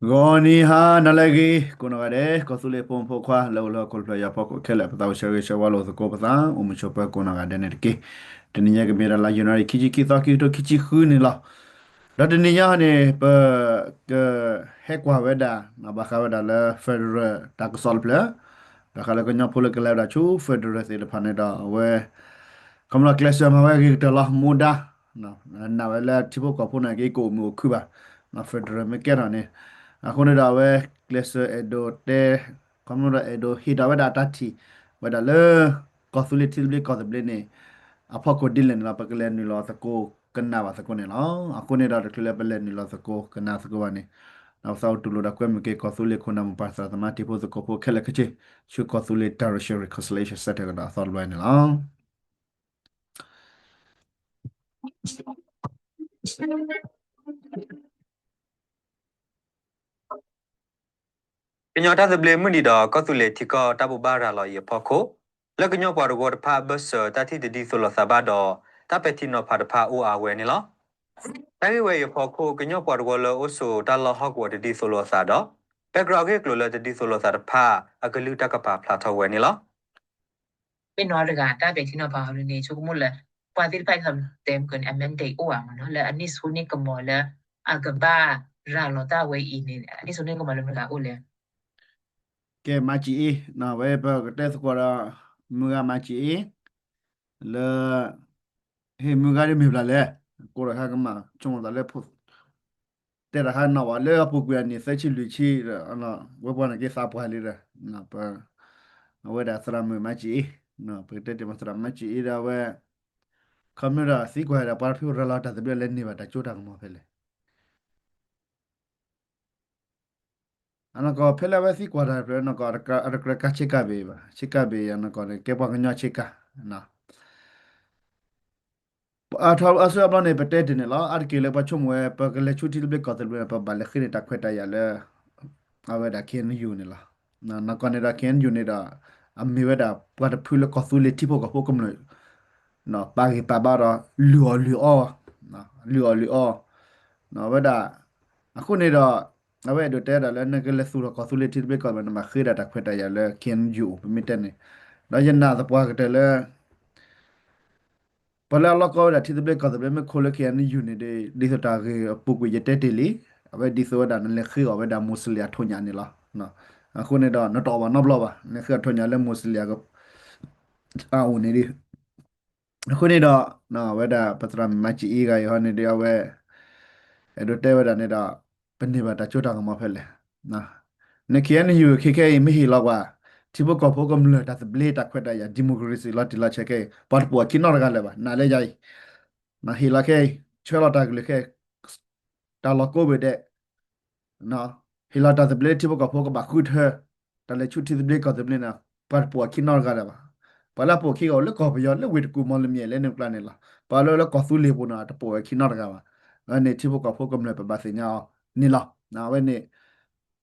ဂီၤနံၤဟါနၤလၢအဂ့ၤ ကိးနီၢ်ဂၤဒဲး ကီၢ်သူလ့ၤဖိမုၣ်ဖိခွါ လၢအိၣ်လၢဟီၣ်ခိၣ်ဖျၢၣ်အံၤအဖီခိၣ်ခဲလၢာ် ပသးအိၣ်ဆၢဂ့ၤဆၢဝါလိာ်သကိးပသး အိၣ်မုာ်ဆိးပၢၤကိးနီၢ်ဂၤဒဲးန့ၣ်တက့ၢ်. တနံၤညါကမ့ၢ်ဝဲဒၣ်လါ ယနူၤအါရံၤ ခံဆံခံသီ ခံကထိခံဆံဃုန့ၣ်လီၤ. ဒီးတနံၤညါန့ၣ် ပကဟဲကွၢ်ဝဲဒၣ် ဘၣ်ဃးဝဲဒၣ်လၢ federal တၢ်ကစီၣ်တဖျၢၣ် ဘၣ်ဃးလၢကညီဖိလၢကလဲၤဝဲဒၣ်ဆူ federal သ့ၣ်တဖၣ်န့ၣ်ဒီး အဝဲ ခီဖျိကျဲးစၢးမၤဝဲအဂ့ၤကတၢၢ်လီၤ မူဒါ နာ်ဝဲလၢထံဖိကီၢ်ဖိန့ၣ်က့ ကအိၣ်မုာ်အိၣ်ခုၣ်ဘၣ် federal မ့ၢ်ကဲထီၣ်န့ၣ် အဃိန့ၣ်ဒီးအဝဲကျဲးစၢးအဲၣ်ဒိးတဲ ခီဖျိဒီးအဲၣ်ဒိးဟ့ၣ်ထီၣ်ဝဲဒၣ်အတၢ်ထံၣ်ဝဲဒၣ်လၢ ကီၢ်သူလ့ၤထံသဘျ့ကီၢ်သဘျ့န့ၣ် အဖီခိၣ်ဒ်လဲၣ်န့ၣ်လီၤ. ပကလဲၤနုာ်လီၤသကိးကနၣ်ဘၣ်သကိးန့ၣ်လီၤ. အဃိန့ၣ်ဒီးတချုးလၢပလဲၤနုာ်လီၤသကိးကနၣ်သကိးဘၣ်န့ၣ် ဒီးပသးအိၣ်တူၢ်လိာ်ဒီးကွဲမုာ်က့ၤ ကီၢ်သူလ့ၤခိၣ်နၢ်မိၢ်ပၢ်သရၣ်သမါတံၤဖိသကိးဖိခဲလၢာ်ခဲဆ့ ဆူကီၢ်သူလ့ၤ Direction Reconciliation Center ကဒီးအသီတဘျီန့ၣ်လီၤ. ကညီတၢ်သဘျ့မုၢ်နံၤဒီး ကီၢ်သူလ့ၤထံကီၢ်တၢ်ဘိးဘၣ်ရၤလီၤအံၤအဖီခိၣ် လၢကညီပှၤတဝၢတဖၣ်အဘၢၣ်စၢၤ တၢ်ထံၣ်တဒ်သိးလိာ်သးဘၣ်ဒီး တၢ်ပဲာ်ထံနီၤဖးတဖၣ်အိၣ်အါဝဲန့ၣ်လီၤ. တၢ်ဂ့ၢ်ဝဲအံၤအဖီခိၣ် ကညီပှၤတဝၢလၢအိၣ်ဆိးတၢ်လီၢ်ဟီၣ်ကဝီၤတဒ်သိးလိာ်အသးဒီး background အဂ့ၢ်အကျိၤလၢတဒ်သိးလိာ်သးတဖၣ် အကလုၢ်တၢ်ကပာ်ဖျါထီၣ်ဝဲန့ၣ်လီၤ. ပ့ၤနီၣ်တဂၤ တၢ်ပဲာ်ထံနီၤဖးအီၤဒ်န့ၣ် ဆိကမိၣ်လၢ ပှၤသ့ၣ်တဖၣ်အံၤ တဲမုၢ်ကန့ၣ် အ mandate အိၣ်ဧါမ့ၢ်နီၤ လၢအနံၣ်ဆူနံၣ်ကမီၤလၢ အကဘၣ်ရၤလီၤတၢ်ဝဲအံၤန့ၣ် အနံၣ်ဆူနံၣ်ကမီၤလၢမတၤတဂၤအိၣ်လဲၣ်. ကဲ မါကၠံအ့ ဝဲပကတဲသကိးဒီး မုၢ်ဂၤမါကၠံအ့ လၢ ဟ့ၣ်မုၢ်ဂၤဒ်မ့ၢ်ပျၢ်လဲၣ် ကိးဒီးဟဲကမၣ်ဆိကမိၣ်သးလၢ တဲတၢ်ဟးနီၣ်ဝဲလၢအပူၤကွံာ်အနံၣ်သၢဆံလွံၢ်ဆံ ဝဲပှၤန့ၣ်က့သးပှၢ်လံဒီး အဝဲဒၣ်သရၣ်မုၣ်မါကၠံအ့ ပကတဲတ့ၢ်မးသရၣ်မါကၠံအ့ဒီးအဝဲ ခီမ့ၢ်ဒီးသံကွၢ်ဒီးပှၤတဖုရၤလီၤတၢ်သဘျ့လၢန့ၢ်ဘၣ်တၢ်စိတၢ်ကမီၤဖဲလဲၣ် အနီၢ်ကီၢ်ဖဲလၢအဝဲသံကွၢ်တၢ်ဖဲနီၢ်ကီၢ် အတကြၢးကါဆ့ကၤဘ့ၣ်ဘၣ် ဆ့ကၤဘ့ၣ်အနီၢ်ကီၢ်န့ၣ် ကဲပှၤကညီဆ့ကၤ အထီအဆၢအဘျီန့ၣ် ပတဲတ့ၢ်န့ၣ်လီၤ. အါတက့ၢ်လၢပှၤဆိကမိၣ်ဝဲ ပကလဲၤဆူထံသဘျ့ကီၢ်သဘျ့န့ၣ် ပဘၣ်လဲၤဃ့န့ၢ်တၢ်ခွဲးတၢ်ယာ်လၢ အဝဲဒၣ် K N U န့ၣ်လီၤ. နီၢ်ကီၢ်န့ၣ်ဒီး K N U န့ၣ်ဒီး အမ့ၢ်ဝဲဒၣ်ပှၤတဖုလၢကီၢ်သူလ့ၤထံဖိကီၢ်ဖိကမျၢၢ် ပာ်ဂံၢ်ပာ်ဘါဒီး လုၢ်အီၣ်လုၢ်အီ လုၢ်အီၣ်လုၢ်အီ ဝဲဒၣ် အဃိန့ၣ်ဒီး အဝဲအဲၣ်ဒိးတဲဒၣ်လၢ နကလဲၤသူၣ်ထီၣ်ကီၢ်သူလ့ၤထံသဘျ့ကီၢ်သဘျ့ နဘၣ်ဃ့ဒၣ်တၢ်ခွဲးတၢ်ယာ်လၢ K N U ပမ့ၢ်တဲန့ၣ် ဒီးယနာ်သပှၢ်ကတၢၢ်လၢ ပှၤလၢအလီၢ်ကီဝဲဒၣ်ထံသဘျ့ကီၢ်သဘျ့မ့ၢ်ခိၣ်လၢ K N U န့ၣ်ဒီး ဒ်သိးတၢ်ဂ့ၢ်အပူၤကွံာ်ယတဲတ့ၢ်လံ, အဝဲဒ်သိးဝဲဒၣ်နလဲၤဃ့အီၤဝဲဒၣ် Muslim အထိၣ်ညၣ်န့ၣ်လီၤ. အဃိန့ၣ်ဒီး နတအီၣ်ဘၣ်နီတဘျီဘၣ်, နဃ့အထိၣ်ညၣ်လၢ Muslim အအိၣ်န့ၣ်ဒီး အဃိန့ၣ်ဒီး အဝဲဒၣ်ပသရၣ်မုၣ်မၤစၢၤအံၤဂၤအံၤဟီန့ၣ်ဒီး အဝဲ အဲၣ်ဒိးတဲဝဲဒၣ်န့ၣ်ဒီး ပန့ၢ်ဘၣ်တၢ်စိတၢ်ကမီၤဖဲလဲၣ်. န K N U ခဲခဲအံၤ မ့ၢ်ဟ့ၣ်လီၤကွၢ် ထံဖိကီၢ်ဖိကမျၢၢ်တၢ်သဘျ့တၢ်ခွဲးတၢ်ယာ် democracy လီၤတံၢ်လီၤဆဲးခဲအံၤ ပှၤတပိာ်အခံနီတဂၤလၢၤဘၣ်. နာ်လၢယၤအံၤ ဟ့ၣ်လီၤခဲအံၤ ဆှၢလီၤတၢ်ကလုၢ်ခဲအံၤ တၢ်လီၢ်ကိးဘ့ၣ်ဒဲး ဟ့ၣ်လီၤတၢ်သဘျ့လၢထံဖိကီၢ်ဖိကဘၣ်ဃုထၢ တၢ်လဲၤဆူထံသဘျ့ကီၢ်သဘျ့န့ၣ် ပှၤတပိာ်အခံနီတဂၤလၢၤဘၣ်. ပှၤလၢအပိာ်အခံဂၤအိၣ်လၢကီၢ်ပယီၤ လၢဝ့ၢ်တကူၣ် မီၣ်လမၠဲၣ် လၢန့ၣ်ကျါန့ၣ်လီၤ. ပှၤလၢလၢကီၢ်သူလ့ၤပူၤန့ၣ် တပိာ်အခံနီတဂၤဘၣ်. အဝဲန့ၣ်ထံဖိကီၢ်ဖိကမျၢၢ်ပဘၣ်သ့ၣ်ညါအီၤန့ၣ်လီၤ. အဝဲန့ၣ်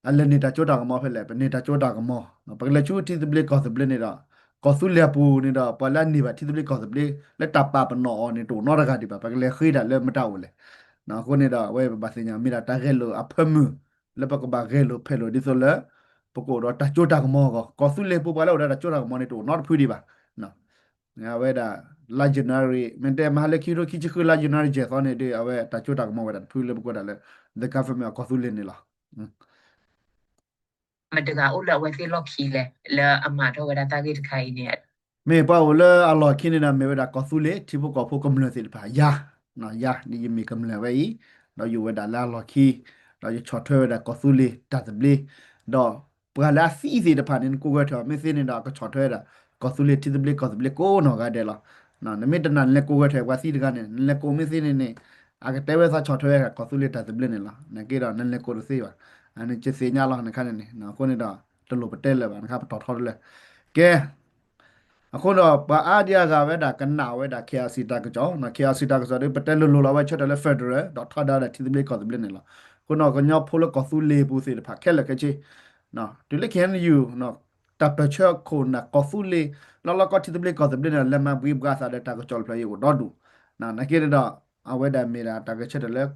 အလဲၤန့ၢ်တၢ်စိတၢ်ကမီၤဖဲလဲၣ်, ပန့ၢ်တၢ်စိတၢ်ကမီၤ, ပကလဲၤဆူထံသဘျ့ကီၢ်သဘျ့န့ၣ်ဒီး ကီၢ်သူလ့ၤအပူၤန့ၣ်ဒီး ပှၤလၢအန့ၢ်ဘၣ်ထံသဘျ့ကီၢ်သဘျ့ လၢတၢ်ပာ်ပနီၣ်အီၤန့ၣ် တအိၣ်နီတဂၤဒံးဘၣ်, ပကလဲၤဃ့တၢ်လၢမတၤအိၣ်လဲၣ်. အဃိန့ၣ်ဒီး အဝဲပဘၣ်သ့ၣ်ညါ မ့ၢ်ဒၣ်တၢ်ဂဲၤလိာ်အဖၢမုၢ် လၢပကဘၣ်ဂဲၤလိာ်ဖဲးလိာ်ဒ်သိးလၢ ပကအိၣ်ဒီးတၢ်စိတၢ်ကမီၤအဂီၢ်, ကီၢ်သူလ့ၤပူၤပှၤလၢအိၣ်ဒီးတၢ်စိတၢ်ကမီၤန့ၣ် တအိၣ်နီတဖုဒံးဘၣ်. အဝဲဒၣ် လါယနူၤအါရံၤ မ့ၢ်တဲမဟါလၢခံကထိခံဆံဃု လါယနူၤအါရံၤယဲၢ်သီန့ၣ်ဒီး အဝဲတၢ်စိတၢ်ကမီၤဝဲဒၣ်တဖုလၢပကွၢ်တၢ်လၢ the government of ကီၢ်သူလ့ၤန့ၣ်လီၤ. မတၤတဂၤအိၣ်လၢအဝဲသ့ၣ်လီၢ်ခံလဲၣ် လၢအမၤထီၣ်ဝဲဒၣ်တၢ်ဂ့ၢ်တခါအံၤန့ၣ် မ့ၢ်ပှၤအိၣ်လၢအလီၢ်ခံန့ၣ်ဒီး မ့ၢ်ဝဲဒၣ်ကီၢ်သူလ့ၤ ထံဖိကီၢ်ဖိကမျၢၢ်သ့ၣ်တဖၣ် ယၤ, ယၤ ဒ်ယမ့ၢ်ကမျၢၢ်ဝဲအံၤ, ဒီးယအိၣ်ဝဲဒၣ်လၢအလီၢ်ခံ, ဒီးယဆီၣ်ထွဲဝဲဒၣ်ကီၢ်သူလ့ၤတၢ်သဘျ့, ဒီးပှၤလၢအသံသ့ၣ်တဖၣ်န့ၣ် နကိးဂၤထၢၣ်မ့ၢ်သ့န့ၣ်ဒီး အကဆီၣ်ထွဲဝဲဒၣ် ကီၢ်သူလ့ၤထံသဘျ့ကီၢ်သဘျ့ကိးနီၢ်ဂၤဒဲးလီၤ. နမ့ၢ်တနာ် နလဲၤကိးဂၤထၢၣ်ပှၤသံတဂၤန့ၣ် နလဲၤကိးမ့ၢ်သ့န့ၣ်န့ၣ် အကတဲဝဲသးဆီၣ်ထွဲဝဲဒၣ်ကီၢ်သူလ့ၤတၢ်သဘျ့န့ၣ်လီၤ. နက့ဒီး နလဲၤကိးတသ့ဘၣ်. နကသ့ၣ်ညါလီၤ နခါန့ၣ်န့ၣ် အဃိန့ၣ်ဒီး တလိၣ်ပတဲလၢၤဘၣ် နခါပတီၢ်ထီတလၢ ကဲ အဃိဒီး ပှၤအါဒံအါဂၤဝဲဒၣ်ကနၣ်ဝဲဒၣ် K I C တၢ်ကစီၣ်, K I C တၢ်ကစီၣ်ဒီး ပတဲလိၤလိၤလီၤဝဲဆၢထၢၣ်လၢ federal ဒီးထီဒါဝဲဒၣ်ထံသဘျ့ကီၢ်သဘျ့န့ၣ်လီၤ. အဃိဒီး ကညီဖိလၢကီၢ်သူလ့ၤပူၤသ့ၣ်တဖၣ်ခဲလၢာ်ခဲဆ့ တုၤလၢ K N U တၢ်ပၢၢ်ဆၢခိၣ်နၢ်ကီၢ်သူလ့ၤ လီၢ်လီၢ်ကီၢ်ထံသဘျ့ကီၢ်သဘျ့န့ၣ် လဲၤမၤဘှံးဘှါသးဒီးတၢ်ကစီၣ်တဖျၢၣ်အံၤအိၣ်ဒီဒူၣ်, နာ်က့န့ၣ်ဒီး အဝဲဒၣ်မ့ၢ်ဒၣ်တၢ်ဂဲၤဆၢထၢၣ်လၢ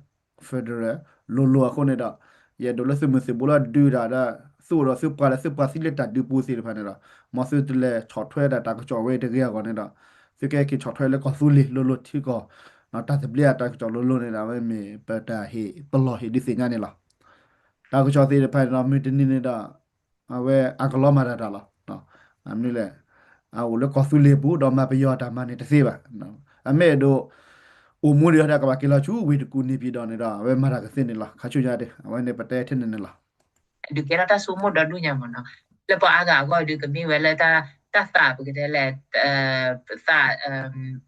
federal လိၤလိၤအဃိန့ၣ်ဒီး ယအဲၣ်ဒိးလၢသုးမုၢ်သုးဘိလၢဒုးတၢ်ဒီး သုအိၣ်ဒီးသုပှၤလၢသုပှၤသံလၢတၢ်ဒုးပူၤသ့ၣ်တဖၣ်န့ၣ်ဒီး မ်သုတလဲၤဆီၣ်ထွဲဒၣ်တၢ်ကစီၣ်ဝဲတဂ့ၤအဂီၢ်န့ၣ်ဒီး သုကဟဲက့ၤဆီၣ်ထွဲလၢကီၢ်သူလ့ၤလိၤလိၤထံကီၢ် တၢ်သဘျ့အတၢ်ကစီၣ်လိၤလိၤန့ၣ်ဒီး အဝဲမ့ၢ်ပတၢ်ဟ့ၣ်ပလီၢ်ဟ့ၣ်ဒုးသ့ၣ်ညါန့ၣ်လီၤ. တၢ်ကစီၣ်သ့ၣ်တဖၣ်န့ၣ်ဒီး မုၢ်တနံၤန့ၣ်ဒီး အဝဲအကလီမၤတၢ်တၢ်လီၤ. မနုၤလဲၣ်, အအိၣ်လၢကီၢ်သူလ့ၤပူၤ ဒီးမၤပယီၤတၢ်မၤန့ၣ်တသ့ဘၣ်. အမ့ၢ်အဲၣ်ဒိး အိၣ်မူဒံးဒီးကဘၣ်က့ၤလီၤဆူဝ့ၢ်တကူၣ်န့ၣ်ပၠံၣ်ဒီးန့ၣ်ဒီး အဝဲမၤတၢ်ကသ့န့ၣ်လီၤ. ခါဆူညါဒၣ် အဝဲန့ၣ်ပတဲထဲန့ၣ်န့ၣ်လီၤ. ဒုးကဲထီၣ်တၢ်ဆိကမိၣ်ဒီဒူၣ်ညါမ့ၢ်နီၤ, လၢပှၤအါဂၤအဂီၢ်ဒုးကမ့ၢ်ဝဲလၢ တၢ်သးပကတဲလဲၣ်, သး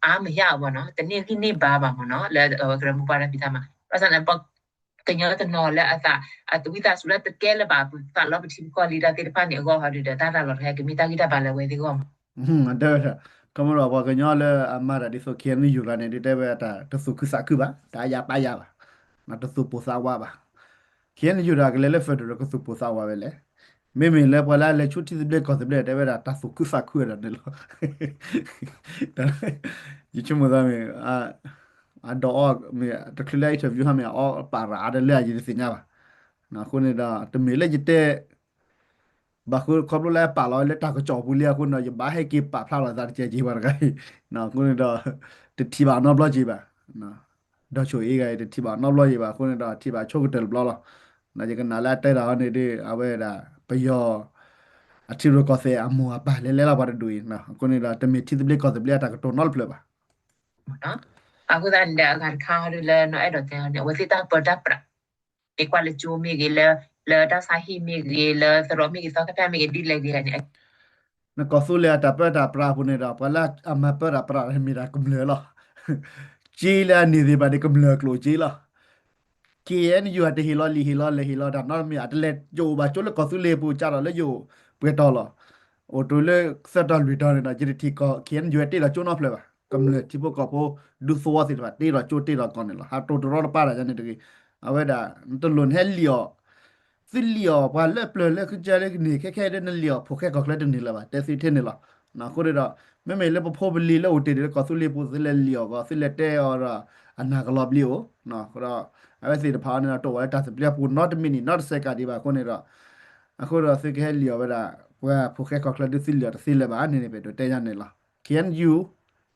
အါမးယါအီၤမ့ၢ်နီၤ, တန့ၢ်ဂံၢ်န့ၢ်ဘါဘၣ်မ့ၢ်နီၤ, လၢအဝဲကရၢမိၢ်ပှၢ်တၢ်ဖံးတၢ်မၤ, ဘၣ်ဆၣ်န့ၣ် ပှၤကညီတနီၤလၢအသး အသးဝံသးစူၤလၢတကဲလၢၤဘၣ် ပသးလီပထံပကီၢ်လံတၢ်သ့ၣ်တဖၣ်န့ၣ်အဂီၢ်ဟီဒုးဒီး တၢ်ရၤလီၤတခါကမ့ၢ်တၢ်ဂံၢ်တၢ်ဘါလၢအဝဲသ့ၣ်အဂီၢ်မး တဲဝဲဒၣ်, ခီမ့ၢ်ဒီးပှၤကညီလၢအမၤတၢ်ဒ်သိး ခ့ၣ်အဲၣ်ယူၣ် တဂၤန့ၣ် ဒုးတဲဝဲတၢ်တသူၣ်ခုသးခုဘၣ်, တၢ်အါယၤပာ်ယၤဘၣ်, တသူၣ်ပိၢ်သးဝးဘၣ်. ခ့ၣ်အဲၣ်ယူၣ် တဂၤကလဲၤလၢ federal ကသူၣ်ပိၢ်သးဝးဝဲလဲၣ်. မ့မ့ၢ်လၢပှၤလၢအလဲၤဆူထံသဘျ့ကီၢ်သဘျ့ တဲဝဲဒၣ်တၢ်သူၣ်ခုသးခုဒၣ်န့ၣ်လီၤ. ယဆိကမိၣ်သးမ့ၢ် အဒိးအီၣ်မ့ၢ်တချုးလၢ interview ဟါမ့ၢ်အအီၣ်ပာ်ရၤအါတလၢအယတသ့ၣ်ညါဘၣ်. အဃိန့ၣ်ဒီး တမ့ၢ်လၢယတဲ ဘၣ်ဃိခီဖျိလၢအပာ်လီၤဝဲလၢတၢ်ကစီၣ်ပူၤလံအဃိန့ၣ်ဒီး ယဘၣ်ဟဲက့ၤပာ်ဖျါလီၤသးတကဲးက့ၤပှၤတဂၤအံၤ, အဃိန့ၣ်ဒီး တထံၣ်ဘၣ်နီတဘျီက့ၤဘၣ်, ဒီးဆိၣ်အ့ဂၤအံၤ တထံၣ်ဘၣ်နီတဘျီက့ၤဘၣ်အဃိန့ၣ်ဒီး ထံၣ်ဘၣ်ဆိကတၢၢ်တဘျီလီၤ. ဒီးယကနၣ်လၢအတဲတၢ်အီၤန့ၣ်ဒီး အဝဲဒၣ် ပယီၤ အထံရူၢ်ကီၢ်သဲးအမိၢ်အပၢ်လဲၤလဲၤလီၤပှၤတဒူၣ်အံၤ, အဃိန့ၣ်ဒီး တမ့ၢ်ထံသဘျ့ကီၢ်သဘျ့အတၢ်ကတိၤနီတဖျၢၣ်ဘၣ်. အဃိသတးန့ၣ်ဒီး အဂၤတခါဟီဒုးလၢနီၢ်အဲၣ်ဒိးတဲအီၤန့ၣ် အဝဲသ့ၣ်တၢ်ပၢတၢ်ပြး မ့ၢ်ကွၢ်လၢကၠိမ့ၢ်ဂ့ၤ, လၢ လၢတၢ်ဆါဟံၣ်မ့ၢ်ဂ့ၤ, လၢသရိာ်မ့ၢ်ဂ့ၤ, သီခါဖၠၣ်မ့ၢ်ဂ့ၤ, ဒ်လဲၣ်ဂ့ၤန့ၣ် နကီၢ်သူလ့ၤအတၢ်ပၢတၢ်ပြးအပူၤန့ၣ်ဒီး ပှၤလၢအမၤပၢတၢ်ပြးန့ၣ်မ့ၢ်ဒၣ်ကမျၢၢ်လီၤ. ကၠ့လၢအန့ၢ်သ့ၣ်တဖၣ်န့ၣ် ကမျၢၢ်အကျိၣ်အစ့လီၤ. က့ၤအဲၣ်ယူၣ် အတဟ့ၣ်လီၤလံာ်ဟ့ၣ်လီၤလဲၢ်ဟ့ၣ်လီၤတၢ်နီတမံၤ အတလဲၤကအိၣ်ဘၣ်ကၠိလၢကီၢ်သူလ့ၤပူၤ ကၢ်ထီၣ်လၢယအိၣ်ပှဲၤတီၤလီၤ. အိၣ်တုၤလၢသၢတီၤလွံၢ်တီၤန့ၣ်ဒီး ယတထံၣ်ကီၢ် ခ့ၣ်အဲၣ်ယူၣ် တ့ၢ်လီၤကၠိနီတဖျၢၣ်ဘၣ်. ကမျၢၢ်ထံဖိကီၢ်ဖိ ဒူသဝီသ့ၣ်တဖၣ် တ့ၢ်လီၤကၠိတ့ၢ်လီၤကီၢ်န့ၣ်လီၤ. ဟးတိၢ်တရီတပါတၢ်ယါန့ၣ်တဂ့ၤ. အဝဲဒၣ် နတလိၣ်နဟဲလံၣ်အီၤ သုလံၣ်အီၤပှၤလၢပျၢၤလၢကစၢၢ်လၢကန့ၢ် ခဲခဲဒီး နလံၣ်အီၤဖိၣ်ဃဲကီၢ်ချၢတန့ၢ်လၢၤဘၣ် တဲသုထဲန့ၣ်လီၤ. အဃိန့ၣ်ဒီး မ့မ့ၢ်လၢပဖိပလံၤလၢအိၣ်တ့ၢ်ဒံးလၢကီၢ်သူလ့ၤပူၤ သုလဲၤလံၣ်အီၤကီး သုလဲၤတဲအီၤဒီး အနၢ်ကလီၤဘျ့အိၣ်, အဃိဒီး အဝဲသ့ၣ်တဖၣ်အံၤန့ၣ်ဒီး တအိၣ်ဝဲလၢတၢ်သဘျ့ပူၤနီတမံၤန့ၣ် နီတစဲးကးဒံးဘၣ်အဃိန့ၣ်ဒီး အဃိဒီးသုကဟဲလံၣ်အီၤဝဲဒၣ် ပှၤဖိၣ်ဃဲကီၢ်ချၢဒုးသုလံၣ်အီၤတသ့လၢၤဘၣ်န့ၣ်န့ၣ် ပအဲၣ်ဒိးတဲယါန့ၣ်လီၤ. ခ့ၣ်အဲၣ်ယူၣ်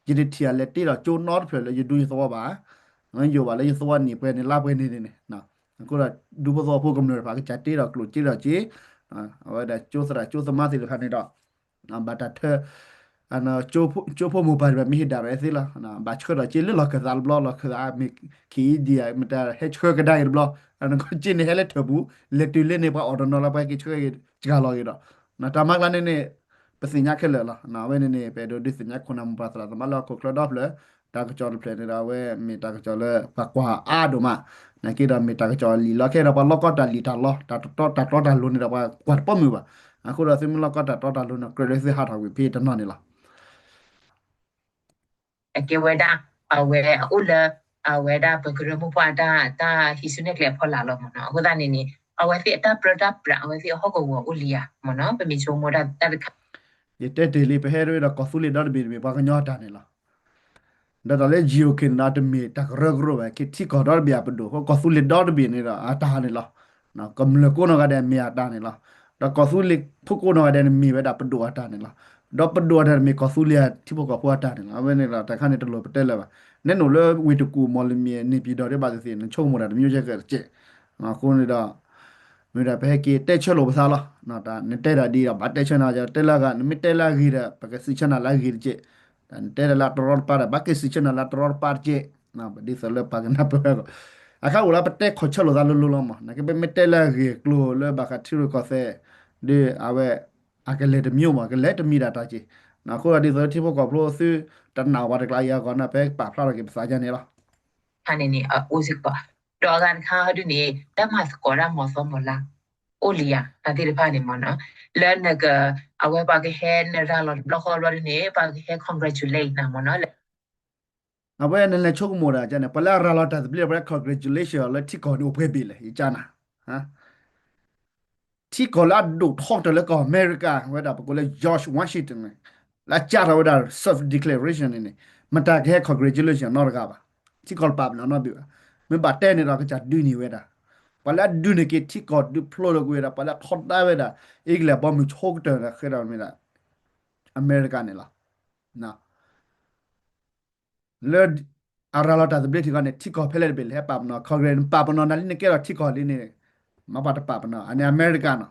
ယတထံၣ်အလဲၤတ့ၢ်ဒီးကၠိနီတဖျၢၣ်လၢယဒူယသဝီဘၣ်. ယိၣ်ဘၣ်လၢယသဝီန့ၢ်ပှဲၤန့ၢ်လါပှဲၤန့ၣ်န့ၣ်န့ၣ် အဃိဒီး ဒူဖိသဝီဖိကမျၢၢ်တဖၣ်ကစၢ်တ့ၢ်ဒီးကျိၣ်စ့ဒီးစ့ အဝဲဒၣ်ကၠိသရၣ်ကၠိသမါသ့ၣ်တဖၣ်န့ၣ်ဒီး ဘၣ်တၢ်ထၢ ကၠိဖိမိၢ်ပၢ်တဖၣ်မ့ၢ်ဟ့ၣ်ဒၣ်ရဲၣ်သ့လီၤ. ဘၣ်ဆှၢဒီးစ့လၢလီၢ်ခၢၣ်သးတဘျီ လီၢ်ခၢၣ်သးမ့ၢ်ခံအံၤဒံး မ့ၢ်တၢ်ဟဲဆှၢကဒါက့ၤတဘျီ နကစ့န့ၣ်ဟဲလၢထၢၣ်ပူၤ လဲၤတုၤလၢန့ၣ် ပှၤအိၣ်တနီၤလၢပှၤဟဲက့ၤဆှၢကဒါလီၤက့ၤဒီး တၢ်မၤကျါန့ၣ်န့ၣ် ပသ့ၣ်ညါခဲလၢာ်လီၤ. အဝဲန့ၣ်န့ၣ် ပအဲၣ်ဒိးဒုးသ့ၣ်ညါခိၣ်နၢ်မိၢ်ပၢ်သရၣ်သမါလၢဟီၣ်ခိၣ်ချၢဒီဖျၢၣ် တၢ်ကစီၣ်တဖျၢၣ်န့ၣ်ဒီး အဝဲမ့ၢ်တၢ်ကစီၣ်လၢပှၤကွၢ်အါဒိၣ်မး နာ်က့ဒီးမ့ၢ်တၢ်ကစီၣ်လံာ်လီၤခဲဒီး ပှၤလီၢ်ကီတၢ်လံာ်တၢ်လီ တၢ်တတီတၢ်တီတၢ်လိၤန့ၣ်ဒီး ပှၤကွၢ်တပိာ်မုၣ်ဘၣ်. အဃိဒီးသုမ့ၢ်လီၢ်ကီတၢ်တီတၢ်လိၤန့ၣ် ကြၢးလၢသုဟးထီၣ်ကွံာ်ဖဲတနီၤန့ၣ်လီၤ. အကဲဝဲဒၣ် အဝဲအအိၣ်လၢ အဝဲဒၣ်ပကရၢမိၢ်ပှၢ်တၢ် တၢ်ဟံးစုနဲၣ်ကျဲအဖီလာ်လီၤမ့ၢ်နီၤ. အဃိသတးန့ၣ်န့ၣ် အဝဲသ့ၣ်အတၢ်ပြၢတၢ်ပြး အဝဲသ့ၣ်အဟီၣ်ကဝီၤအိၣ်လံဧါမ့ၢ်နီၤ. ပမ့ၢ်ဆိကမိၣ်ဒၣ်တၢ်တခါ ယတဲတ့ၢ်လံ ပဟဲဒၣ်ဝဲဒီးကီၢ်သူလ့ၤဒီတဘ့ၣ်န့ၣ်မ့ၢ်ပှၤကညီအတၢ်န့ၣ်လီၤ. ဒီးတၢ်လၢ GOK န့ၣ်ဒီး တမ့ၢ်တၢ်ကရၢကရိဘၣ် က့ၤထံကီၢ်ဒီတဘ့ၣ်အပဒိၣ် ကီၢ်သူလ့ၤဒီတဘ့ၣ်န့ၣ်ဒီးအတၢ်န့ၣ်လီၤ. ကမျၢၢ်ကိးနီၢ်ဂၤဒဲးမ့ၢ်အတၢ်န့ၣ်လီၤ. ဒီးကီၢ်သူလ့ၤဖိကိးနီၢ်ဂၤဒဲးန့ၣ်မ့ၢ်ဝဲဒၣ်ပဒိၣ်အတၢ်န့ၣ်လီၤ. ဒီးပဒိၣ်အတၢ်န့ၣ်မ့ၢ်ကီၢ်သူလ့ၤထံဖိကီၢ်ဖိအတၢ်န့ၣ်လီၤ. အဝဲန့ၣ်ဒီးတၢ်ခါန့ၣ်တလိၣ်ပတဲလၢၤဘၣ်. နဲနအိၣ်လၢဝ့ၢ်တကူၣ် မီၢ်လမံၤ န့ၣ်ပၠံၣ်ဒီးဒ်ဘၣ်သ့ၣ်သ့ၣ် နဆိကမိၣ်တၢ်တမံၤကဲကဲတကဲး. အဃိန့ၣ်ဒီး မ့ၢ်ဒၣ်ပဟဲက့ၤတဲဆၢလိာ်ပသးလီၤ. နတဲဒၣ်ဒ်ဒီး ဘၣ်တဲဆၢနၤ တဲလၢအဂၤ နမ့ၢ်တဲလၢအဂ့ၤဒီး ပကစံးဆၢနၤလၢအဂ့ၤတက့ၢ်. နတဲဒၣ်လၢအတရီတပါဒီး ဘၣ်က့ၤစံးဆၢနၤလၢအတရီတပါတက့ၢ်. ဒ်သိးလၢပှၤကနၢ်ပၢၢ်အဂီၢ် အခါအိၣ်လၢပတဲခီၣ်ဆၢလိာ်သးလိၤလိၤလီၤမး. နာ်က့ပမ့ၢ်တဲလၢအဂ့ၢ်အကျိၤလၢဘၣ်ဃးထံရူၢ်ကီၢ်သဲး ဒီးအဝဲ အကလဲၤတမံၤမး ကလဲၤတမံၤဒၣ်တၢ်က့ၢ်. အဃိဒီးဒ်သိးထံဖိကီၢ်ဖိသုတနာ်ဝဲတကျါအံၤအဂီၢ်န့ၣ် ပဟဲပာ်ဖျါထီၣ်က့ၤပသးယါန့ၣ်လီၤ. ခါန့ၣ်န့ၣ် အအိၣ်စ့ၢ်ကီး ဒီးအဂၤတခါဟီဒုန့ၣ် တၢ်မၤသကိးတၢ်မၤသီမၤလါ အိၣ်လံဧါ တၢ်သ့ၣ်တဖၣ်န့ၣ်မ့ၢ်နီၤ လၢနက အဝဲပှၤကဟဲနရၤလီၤတဘျီဃီဘျီဒုန့ၣ် ပှၤကဟဲ congratulate နၤမ့ၢ်နီၤ လၢ အဝဲနလဲၤဆိကမိၣ်ဒၣ်န့ၣ် ပှၤလၢအရၤလီၤတၢ်သဘျ့ ပှၤလၢ congratulation လၢထံကီၢ်န့ၣ်အိၣ်ပှဲၤဘ့ၣ်လဲၣ် ယကနၤ ထံကီၢ်လၢအဒိၣ်ထီတၢၢ်လၢကီၢ်အမဲရကၤ ဝဲဒၣ်ပကိးလၢ George Washington န့ၣ် လၢအစးထီၣ်ဝဲဒၣ် self declaration န့ၣ်န့ၣ် မတၤကဟဲ congratulation နီတဂၤဘၣ်. ထံကီၢ်တပာ်ပနီၣ်နီတဘ့ၣ်ဘၣ်. မ့ၢ်ဘၣ်တဲန့ၣ်ဒီး ကစၢ်ဒုးန့ၢ်ဝဲဒၣ် ပှၤလၢအဒုးန့ၢ်က့ၤထံကီၢ်ဒုးဖျိလီၤကွံာ်ဝဲဒၣ် ပှၤလၢအထီဒါဝဲဒၣ် အ့ကလံးအဘီအမုၢ်ဆိကတၢၢ်န့ၣ် ဃဲဒီးမ့ၢ်ဒၣ် အမဲရကၤန့ၣ်လီၤ. လၢအရၤလီၤတၢ်သဘျ့ထံကီၢ်န့ၣ် ထံကီၢ်ဖဲလဲၣ်တဘ့ၣ်လဲၣ် ဟဲပာ်ပနီၣ် Congress န့ၣ် ပာ်ပနီၣ်နၤလံ နကဲထီၣ်ထံကီၢ်လံန့ၣ် မ့ၢ်ပှၤတပာ်ပနီၣ် အန့ၣ်အမဲရကၤနီၤ.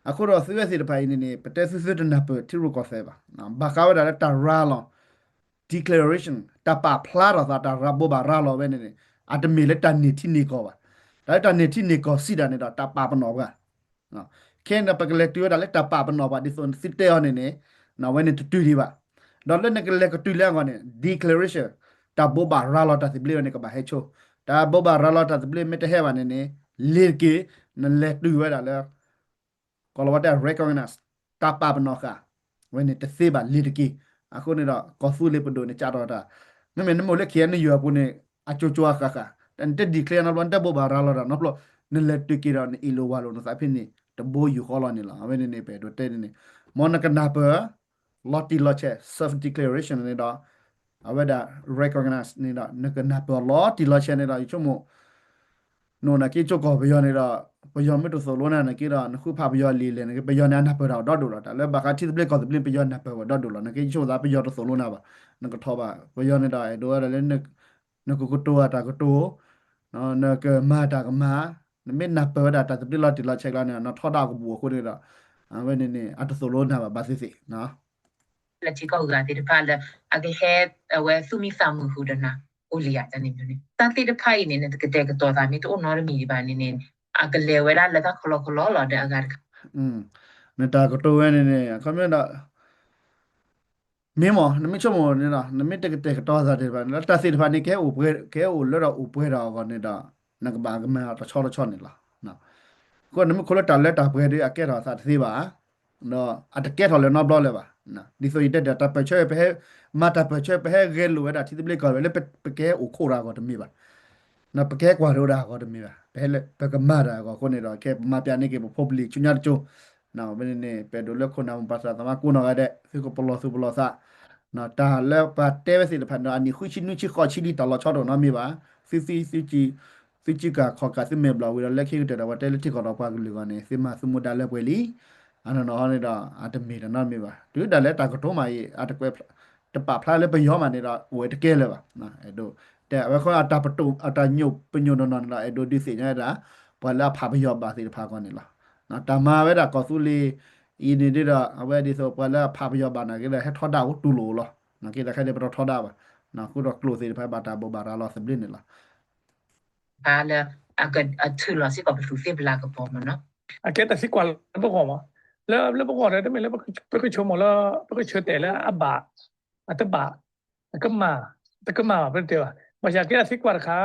အဃိဒီးသုဝဲသ့ၣ်တဖၣ်အံၤန့ၣ်န့ၣ် ပတဲသုသုတနၢ်ပၢၢ်ထံရူၢ်ကီၢ်သဲးဘၣ်. ဘၣ်ဃးဝဲဒၣ်လၢတၢ်ရၤလီၤ declaration တၢ်ပာ်ဖျါထီၣ်သး တၢ်ရၤဘိးဘၣ်ရၤလီၤဝဲန့ၣ်န့ၣ် အတမ့ၢ်လၢတၢ်န့ၢ်ထံန့ၢ်ကီၢ်ဘၣ်. တၢ်လၢတၢ်န့ၢ်ထံန့ၢ်ကီၢ်စံးတၢ်န့ၣ်ဒီး တၢ်ပာ်ပနီၣ်ပှၤ ခဲအံၤန့ၣ် ပကလဲၤတုၤဝဲဒၣ်လၢတၢ်ပာ်ပနီၣ်ပှၤဒ်သိးသုတဲအီၤန့ၣ်န့ၣ် အဝဲန့ၣ်တတုၤဒံးဘၣ်. ဒီးလၢနကလဲၤကတုၤလၢအဂီၢ်န့ၣ် declaration တၢ်ဘိးဘၣ်ရၤလီၤတၢ်သဘျ့ဝဲန့ၣ် ကဘၣ်ဟဲဆိ. တၢ်ဘိးဘၣ်ရၤလီၤတၢ်သဘျ့မ့ၢ်တဟဲဘၣ်န့ၣ်န့ၣ် လ့ၤတက့ၢ် နလဲၤတုၤဝဲဒၣ်လၢ ကီၢ်လီၤဝဲတဲ recognize တၢ်ပာ်ပနီၣ်ဃာ် ဝဲန့ၣ်တသ့ဘၣ် လ့ၤတက့ၢ်. အဃိန့ၣ်ဒီး ကီၢ်သူလ့ၤပဒိၣ်န့ၣ် ကးထီၣ်တၢ် မ့မ့ၢ်နမ့ၢ်လၢ KNU အပူၤန့ၣ် အကၠိကၠိအဃၣ်ဃၣ် တၢ်နတ declare နီတဘျီ နတဘိးဘၣ်ရၤလီၤတၢ်နီတဘျီ နလဲၤတုၤက့ၤဒီး နအ့ၣ်လိာ်ဝၤလိာ်နသးဖဲန့ၣ် တဘိယူၢ်ဃီလီၤန့ၣ်လီၤ. အဝဲန့ၣ်န့ၣ် ပအဲၣ်ဒိးတဲန့ၣ်န့ၣ် မ်နကနၢ်ပၢၢ် လီၤတံၢ်လီၤဆဲး self declaration န့ၣ်ဒီး အဝဲဒၣ် recognize န့ၣ်ဒီး နကနၢ်ပၢၢ်လီၤတံၢ်လီၤဆဲးန့ၣ်ဒီး ယဆိကမိၣ် နအိၣ်နာ်က့ကၠိကီၢ်ပယီၤန့ၣ်ဒီး ပယီၤမ့ၢ်တသိၣ်လိနၤနာ်က့ဒီး နဃုဖးပယီၤလံာ်လဲၣ်န့ၣ် ပယီၤန့ၣ်အနၢ်ပၢၢ်တၢ်ဒီဒိၣ်လီၤ. တၢ်လၢဘၣ်ဃးထံသဘျ့ကီၢ်သဘျ့ ပယီၤနၢ်ပၢၢ်ဝဲဒီဒိၣ်လီၤ. နာ်က့ဆိကမိၣ်သးပယီၤတသိၣ်လိနၤဘၣ် နကထီၣ်ဘၣ်. ပယီၤန့ၣ်ဒီး အဲၣ်ဒိးဝဲဒၣ်လၢ နကကတိၤအတၢ်ကတိၤ နကမၤတၢ်ကမၤ နမ့ၢ်နၢ်ပၢၢ်ဝဲဒၣ်တၢ်သဘျ့လီၤတံၢ်လီၤဆဲးကျါန့ၣ် နထီဒါအကဘူၣ်အဃိန့ၣ်ဒီး အဝဲန့ၣ်န့ၣ် အတသိၣ်လိနၤဘၣ်ဘၣ်သ့ၣ်သ့ၣ် လၢထံကီၢ်ဂၤသ့ၣ်တဖၣ်လၢ အကဟဲ အဝဲသူၣ်မံသးမုာ်ဃုာ်ဒီးနၤ အိၣ်လံယၤတၢ်န့ၣ်န့ၣ် တၢ်သ့ၣ်တဖၣ်အံၤန့ၣ် နတကတဲာ်ကတီၤသးမ့ၢ်တအိၣ်နီတမံၤဒံးဘၣ်န့ၣ်န့ၣ် အကလဲၤဝဲဒၣ်လၢတၢ်ခီလီခီလီလီၤဒီးအဂၤတခါ နတၢ်ကတိၤဝဲန့ၣ်န့ၣ် အခီပညီဒီး မ့ၢ်မ့ၢ် နမ့ၢ်ဆိကမိၣ်န့ၣ်ဒီး နမ့ၢ်တကတဲာ်ကတီၤသးသ့ၣ်တဖၣ်န့ၣ်ဒီး တၢ်သ့ၣ်တဖၣ်န့ၣ် ကဟဲအိၣ်ပှဲၤ ကဟဲအိၣ်လၢဒီးအိၣ်ပှဲၤဒီးအဂီၢ်န့ၣ်ဒီး နကဘၣ်ကမၤတဆီတဆီန့ၣ်လီၤ. အဃိနမ့ၢ်ခိးလၢတၢ်လၢတၢ်ပှဲၤဒီး အကဲထီၣ်သးတသ့ဘၣ် ဒီးအတကဲထီၣ်လၢၤနီတဘျီလၢၤဘၣ်. ဒ်သိးယတဲဒီး တၢ်ပၢၢ်ဆၢပဟဲ မၤတၢ်ပၢၢ်ဆၢ ပဟဲဂဲၤလိာ်ဝဲဒၣ်ထံသဘျ့ကီၢ်သဘျ့လၢ ပကဟဲအိၣ်ခိးတၢ်အဂီၢ်တမ့ၢ်ဘၣ်. ပကဟဲကွၢ်ဒိးတၢ်အဂီၢ်တမ့ၢ်ဘၣ်. ပဟဲလၢ ပကမၤတၢ်အဂီၢ်အဃိန့ၣ်ဒီး ခဲပမၤပၠးန့ၢ်က့ၤပဖိပလံၤဆူညါတကၠိ ဝဲန့ၣ်န့ၣ် ပအဲၣ်ဒိးလၢခိၣ်နၢ်မိၢ်ပၢ်သရၣ်သမါကိးနီၢ်ဂၤဒဲး သုကပလီၢ်သူၣ်ပလီၢ်သး တၢ်လၢပှၤတဲဝဲသ့ၣ်တဖၣ်န့ၣ်ဒီး အနံၣ်ဃုဆံနွံဆံဃိးဆံလံ တၢ်လီၤဆီတအိၣ်နီတမံၤဘၣ်. သုသံ သုစုကၢ်ခီၣ်ကၢ် သုမဲာ်ဘျီၣ်ဝံၤဒီး လၢခံကတၢၢ်ဒီး ပှၤတဲလၢထံကီၢ်ဒီးပှၤကလုာ်အဂီၢ်န့ၣ် သုမၤသုမူဒါလၢပှဲၤလံ. အနီၢ်နီၢ်န့ၣ်ဒီး အတမ့ၢ်တၢ်နီတမံၤဘၣ်. တုၤဒၣ်လဲာ်တၢ်ကတိၤမးအံၤ အတကွဲး တပာ်ဖျါလၢပယီၤမးန့ၣ်ဒီး အိၣ်ဝဲတကဲလၢၤဘၣ်. အဲၣ်ဒိး တဲအဝဲခီအတၢ်ပတိၢ် အတၢ်ညိၣ်ပညိၣ်နီၢ်နီၢ်န့ၣ်ဒီး အဲၣ်ဒိးဒုးသ့ၣ်ညါဝဲဒၣ် ပှၤလၢအဖးပယီၤဘၣ်သ့ၣ်တဖၣ်အဂီၢ်န့ၣ်လီၤ. တၢ်မၤဝဲဒၣ်ကီၢ်သူလ့ၤအံၤန့ၣ်ဒီး အဝဲဒ်သိးပှၤလၢအဖးပယီၤဘၣ်နာ်က့ဒီး ဟဲထီဒါအိၣ်တူၢ်လိာ်လီၤ. နာ်က့ဒီးခဲန့ၣ် ပတထီဒါဘၣ်. ဃုာ်ဒီးကျိာ်သ့ၣ်တဖၣ်ဘၣ်တၢ်ဘိးဘၣ်ရၤလီၤသဘျ့န့ၣ်လီၤ. လၢ အထုးလီၤစ့ၢ်ကီးပသူးသ့ၣ်ပလၤကပီၤမးနီၤ. အကဲတၢ်သံကွၢ်လၢပဂီၢ်မး, လၢ လၢပဂီၢ်ဒီး တမ့ၢ်လၢပကဆိကမိၣ်လၢ ပကဆၢတဲာ်လၢအဘၣ်, အတဘၣ်, အကမၣ်, တကမၣ်ဘၣ် ပတဲဘၣ်. ဘၣ်ဆၣ်ကဲတၢ်သံကွၢ်တခါ,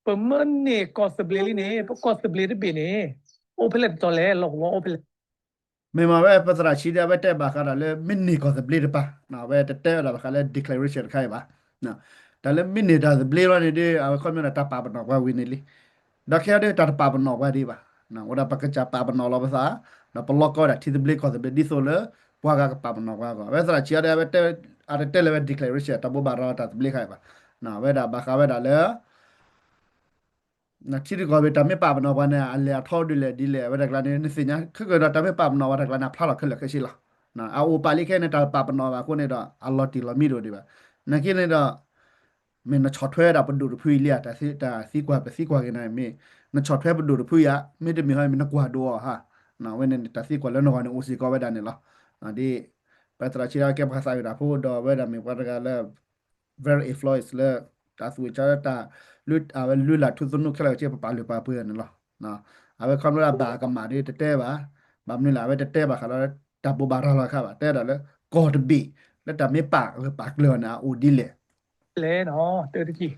ပမ့ၢ်န့ၢ်ကီၢ်သဘျ့လံန့ၣ် ပကီၢ်သဘျ့တဘ့ၣ်န့ၣ် အိၣ်ဖဲလဲၣ်တတီၤလဲၣ် လီၢ်ကဝီၤအိၣ်ဖဲလဲၣ် မ့ၢ်မးဝဲပသရၣ်ဆံးဒီး အဝဲတဲဘၣ်ဃးဒီးလၢ မ့ၢ်န့ၢ်ကီၢ်သဘျ့တပၤ, အဝဲတတဲဝဲဒၣ်ဘၣ်ဃးလၢ declaration တခါအံၤဘၣ်. တၢ်လၢမ့ၢ်န့ၢ်တၢ်သဘျ့လီၤန့ၣ်ဒီး အဝဲခီပညီဒီးတၢ်ပာ်ပနီၣ်ပှၤဝံၤန့ၣ်လံ. ဒီးခဲအံၤဒီးတၢ်တပာ်ပနီၣ်ပှၤဒံးဘၣ်. အိၣ်ဒၣ်ပကစၢ်ပာ်ပနီၣ်လီၤပသး, ဒီးပလီၢ်ကီဝဲဒၣ်ထံသဘျ့ကီၢ်သဘျ့ဒ်သိးလၢ ပှၤဂၤကပာ်ပနီၣ်ပှၤအဂီၢ်. အဝဲသရၣ်ဆံးအီၤဒီး အဝဲတဲ, အတတဲလၢၤဝဲ declaration တၢ်ဘိးဘၣ်ရၤလီၤတၢ်သဘျ့ခါအံၤဘၣ်. အဝဲဒၣ်ဘၣ်ဃးဝဲဒၣ်လၢ ထံရူၢ်ကီၢ်သဘျ့တၢ်မ့ၢ်ပာ်ပနီၣ်ပှၤန့ၣ် အလဲၤအထီဒ်လဲၣ်ဒ်လဲၣ် အဝဲတၢ်ကျါန့ၣ် နသ့ၣ်ညါ ခဲကဒီးတၢ်မ့ၢ်ပာ်ပနီၣ်ပှၤတၢ်ကျါန့ၣ် အဖျါလီၤခဲလၢာ်ခဲဆ့လီၤ. အအိၣ်ပာ်လံခဲအံၤန့ၣ် တၢ်ပာ်ပနီၣ်ဘၣ်အဃိန့ၣ်ဒီး အလီၤတံၢ်လီၤမံတအိၣ်ဒံးဘၣ်. နာ်က့န့ၣ်ဒီး မ့ၢ်နဆီၣ်ထွဲဒၣ်ပဒိၣ်တဖုအံၤလံဧါ, တၢ်သံကွၢ်ပသံကွၢ်က့ၤနၤ မ့ၢ် နဆီၣ်ထွဲပဒိၣ်တဖုဧါ, မ့တမ့ၢ်ဟီ မ့ၢ်နကွၢ်ဒိးအီၤဧါ. အဝဲန့ၣ်တၢ်သံကွၢ်လၢနဂီၢ်န့ၣ်အိၣ်စ့ၢ်ကီးဝဲဒၣ်န့ၣ်လီၤ. ဒ် ပသရၣ်ဆံးအီၤကဲပှၤသးဝံၣ်တၢ်ဖိဒီး အဝဲဒၣ်မ့ၢ်ပှၤတဂၤလၢ very influence လၢ တၢ်သူၣ်ဝံၣ်ဆါလၢတၢ် အဝဲလုၢ်လၢ်ထူသနူခဲလၢာ်က့ ပပာ်လုၢ်ပာ်ပှ့ၤအီၤန့ၣ်လီၤ. အဝဲခီဖျိလၢအဘၣ်အကမၣ်ဒီးတတဲဘၣ်, ဘၣ်မနုၤလဲၣ် အဝဲတတဲဘၣ်ဃးလၢ တၢ်ဘိးဘၣ်ရၤလီၤတခါဘၣ်, တဲဒၣ်လၢ ကီၢ်တဘ့ၣ် လၢတၢ်မ့ၢ်ပာ်ဂၢၢ်ပာ်ကျၢၤအီၤန့ၣ် အအိၣ်ဒ်လဲၣ် လဲၣ်နီၤ, တၢ်တက့ၢ်.